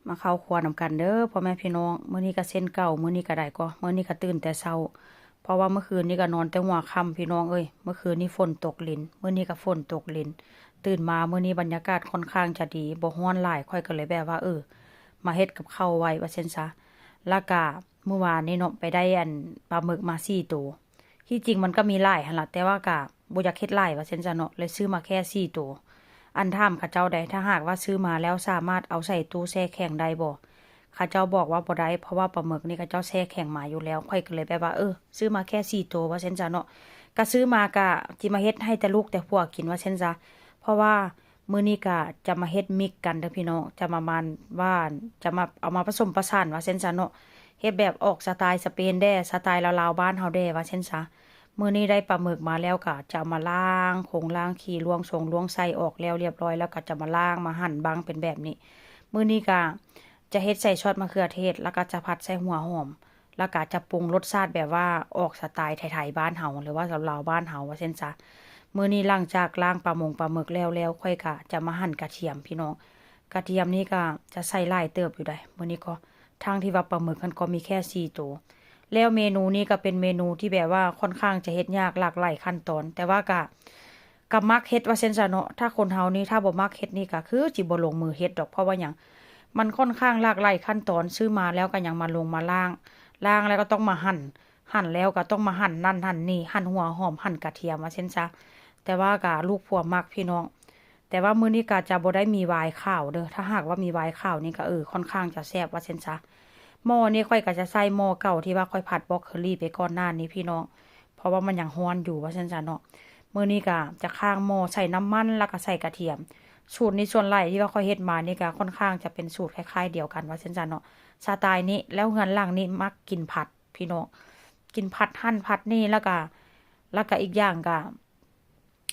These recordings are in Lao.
ມາເຂົ້າຄົວນຳກັນເດີພໍ່ແມ່ພີ່ນ້ອງ. ມື້ນີ້ກໍເຊັ່ນເກົ່າ, ມື້ນີ້ກໍໄດ້ກໍ ມື້ນີ້ກໍຕື່ນແຕ່ເຊົ້າ ເພາະວ່າເມື່ອຄືນນີ້ກໍນອນແຕ່ຫົວຄ່ຳພີ່ນ້ອງເອີຍ. ເມື່ອຄືນນີ້ຝົນຕົກລິນ, ມື້ນີ້ກໍຝົນຕົກລິນ. ຕື່ນມາມື້ນີ້ບັນຍາກາດຄ່ອນຂ້າງຈະດີ, ບໍ່ຮ້ອນຫຼາຍ, ຂ້ອຍກໍເລີຍແບບວ່າ ເອີ ມາເຮັດກັບເຂົ້າໄວ້ວ່າຊັ້ນຊະ. ແລ້ວກະມື້ວານນີ້ເນາະ ໄປໄດ້ອັນປາໝຶກມາສີ່ໂຕ. ທີ່ຈິງມັນກໍມີຫຼາຍຫັ້ນລະ, ແຕ່ວ່າກະບໍ່ຢາກເຮັດຫຼາຍວ່າຊັ້ນຊະເນາະ, ເລີຍຊື້ມາແຄ່ສີ່ໂຕ. ອັນຖາມເຂົາເຈົ້າໃດ, ຖ້າຫາກວ່າຊື້ມາແລ້ວສາມາດເອົາໃສ່ຕູ້ແຊ່ແຂງໄດ້ບໍ່? ເຂົາເຈົ້າບອກວ່າບໍ່ໄດ້, ເພາະວ່າປາໝຶກນີ້ເຂົາເຈົ້າແຊ່ແຂງມາຢູ່ແລ້ວ. ຂ້ອຍກໍເລີຍແບບວ່າ ເອີ ຊື້ມາແຄ່ສີ່ໂຕວ່າຊັ້ນຊະເນາະ, ກະຊື້ມາກະຊິມາເຮັດໃຫ້ແຕ່ລູກແຕ່ຜົວກິນວ່າຊັ້ນຊະ. ເພາະວ່າມື້ນີ້ກະຈະມາເຮັດມິກກັນເດີພີ່ນ້ອງ, ຈະມາມານວ່າ ຈະມາເອົາມາປະສົມປະສານວ່າຊັ້ນຊະເນາະ, ເຮັດແບບອອກສະໄຕລ໌ສະເປນແດ່ ສະໄຕລ໌ລາວໆບ້ານເຮົາແດ່ວ່າຊັ້ນຊະ. ມື້ນີ້ໄດ້ປາໝຶກມາແລ້ວກະຈະເອົາມາລ້າງຄົງລ້າງຂີ້ ລ້ວງຊົງລ້ວງໄສ້ອອກແລ້ວລຽບຮ້ອຍ ແລ້ວກະຈະມາລ້າງມາຫັ່ນບັ້ງເປັນແບບນີ້. ມື້ນີ້ກະຈະເຮັດໃສ່ຊອດມະເຂືອເທດ ແລ້ວກະຈະຜັດໃສ່ຫົວຫອມ ແລ້ວກະຈະປຸງລົດຊາດແບບວ່າອອກສະໄຕລ໌ໄທໆບ້ານເຮົາ ຫຼືວ່າລາວໆບ້ານເຮົາວ່າຊັ້ນຊະ. ມື້ນີ້ຫຼັງຈາກລ້າງປາມົງປາໝຶກແລ້ວໆ ຂ້ອຍກະຈະມາຫັ່ນກະທຽມພີ່ນ້ອງ. ກະທຽມນີ້ກະຈະໃສ່ຫຼາຍເຕີບຢູ່ໃດ໋ ມື້ນີ້ກໍ ທັງທີ່ວ່າປາໝຶກຫັ້ນກໍມີແຄ່ສີ່ໂຕ. ແລ້ວເມນູນີ້ກໍເປັນເມນູທີ່ແບບວ່າຄ່ອນຂ້າງຈະເຮັດຍາກ ຫຼາກຫຼາຍຂັ້ນຕອນ, ແຕ່ວ່າກະ ກໍມັກເຮັດວ່າຊັ້ນຊະເນາະ. ຖ້າຄົນເຮົານີ້ ຖ້າບໍ່ມັກເຮັດນີ້ ກໍຄືຊິບໍ່ລົງມືເຮັດດອກ. ເພາະວ່າຫຍັງ? ມັນຄ່ອນຂ້າງຫຼາກຫຼາຍຂັ້ນຕອນ, ຊື້ມາແລ້ວກໍຍັງມາລົງມາລ້າງ, ລ້າງແລ້ວກໍຕ້ອງມາຫັ່ນ, ຫັ່ນແລ້ວກໍຕ້ອງມາຫັ່ນນັ້ນຫັ່ນນີ້, ຫັ່ນຫົວຫອມ, ຫັ່ນກະທຽມວ່າຊັ້ນຊະ. ແຕ່ວ່າກໍລູກຜົວມັກພີ່ນ້ອງ. ແຕ່ວ່າມື້ນີ້ກໍຈະບໍ່ໄດ້ມີວາຍຂາວເດີ, ຖ້າຫາກວ່າມີວາຍຂາວນີ້ກໍ ເອີ ຄ່ອນຂ້າງຈະແຊບວ່າຊັ້ນຊະ. ໝໍ້ນີ້ຂ້ອຍກໍຈະໃຊ້ໝໍ້ເກົ່າທີ່ວ່າຂ້ອຍຜັດບຣອກໂຄລີໄປກ່ອນໜ້ານີ້ພີ່ນ້ອງ, ເພາະວ່າມັນຍັງຮ້ອນຢູ່ວ່າຊັ້ນຊະເນາະ. ມື້ນີ້ກໍຈະຄ້າງໝໍ້ໃສ່ນ້ຳມັນ ແລ້ວກໍໃສ່ກະທຽມ. ສູດນີ້ສ່ວນຫຼາຍທີ່ວ່າຂ້ອຍເຮັດມານີ້ກໍຄ່ອນຂ້າງຈະເປັນສູດຄ້າຍໆດຽວກັນວ່າຊັ້ນຊະເນາະ, ສະໄຕລ໌ນີ້. ແລ້ວເຮືອນຫຼັງນີ້ມັກກິນຜັດພີ່ນ້ອງ, ກິນຜັດຫັ້ນຜັດນີ້ ແລ້ວກໍ ແລ້ວກໍອີກຢ່າງກໍ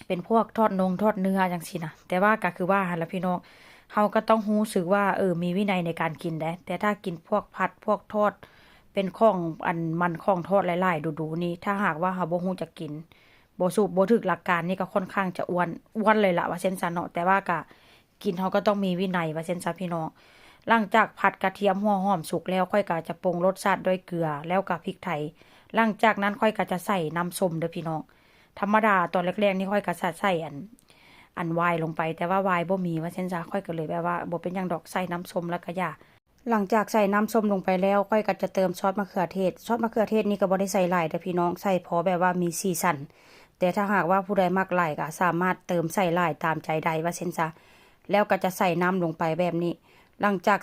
ເປັນພວກທອດນົງທອດເນື້ອຈັ່ງຊີ້ນະ. ແຕ່ວ່າກໍຄືວ່າຫັ້ນລະພີ່ນ້ອງ, ເຮົາກໍຕ້ອງຮູ້ສຶກວ່າ ເອີ ມີວິໄນໃນການກິນເດ້. ແຕ່ຖ້າກິນພວກຜັດພວກທອດ ເປັນຂອງອັນມັນຂອງທອດຫຼາຍໆດູໆນີ້, ຖ້າຫາກວ່າເຮົາບໍ່ຮູ້ຈັກກິນ, ບໍ່ສູບ ບໍ່ຖືກຫຼັກການນີ້ ກໍຄ່ອນຂ້າງຈະອ້ວນ, ອ້ວນເລີຍລະວ່າຊັ້ນຊະເນາະ. ແຕ່ວ່າກໍ ກິນເຮົາກໍຕ້ອງມີວິໄນວ່າຊັ້ນຊະພີ່ນ້ອງ. ຫຼັງຈາກຜັດກະທຽມຫົວຫອມສຸກແລ້ວ, ຂ້ອຍກໍຈະປຸງລົດຊາດດ້ວຍເກືອ ແລ້ວກໍພິກໄທ. ຫຼັງຈາກນັ້ນຂ້ອຍກໍຈະໃສ່ນ້ຳສົ້ມເດີພີ່ນ້ອງ. ທຳມະດາຕອນແລກໆນີ້ ຂ້ອຍກໍຈະໃສ່ອັນ ອັນວາຍລົງໄປ, ແຕ່ວ່າວາຍບໍ່ມີວ່າຊັ້ນຊະ, ຂ້ອຍກໍເລີຍແບບວ່າ ບໍ່ເປັນຫຍັງດອກ, ໃສ່ນ້ຳສົ້ມແລ້ວກໍຢ່າ. ຫຼັງຈາກໃສ່ນ້ຳສົ້ມລົງໄປແລ້ວ, ຂ້ອຍກໍຈະເຕີມຊອດມະເຂືອເທດ. ຊອດມະເຂືອເທດນີ້ກໍບໍ່ໄດ້ໃສ່ຫຼາຍເດີພີ່ນ້ອງ, ໃສ່ພໍແບບວ່າມີສີສັນ. ແຕ່ຖ້າຫາກວ່າຜູ້ໃດມັກຫຼາຍກໍສາມາດເຕີມໃສ່ຫຼາຍຕາມໃຈໄດ້ວ່າຊັ້ນຊະ. ແລ້ວກໍຈະໃສ່ນ້ຳລົງໄປແບບນີ້. ຫຼັງຈາກ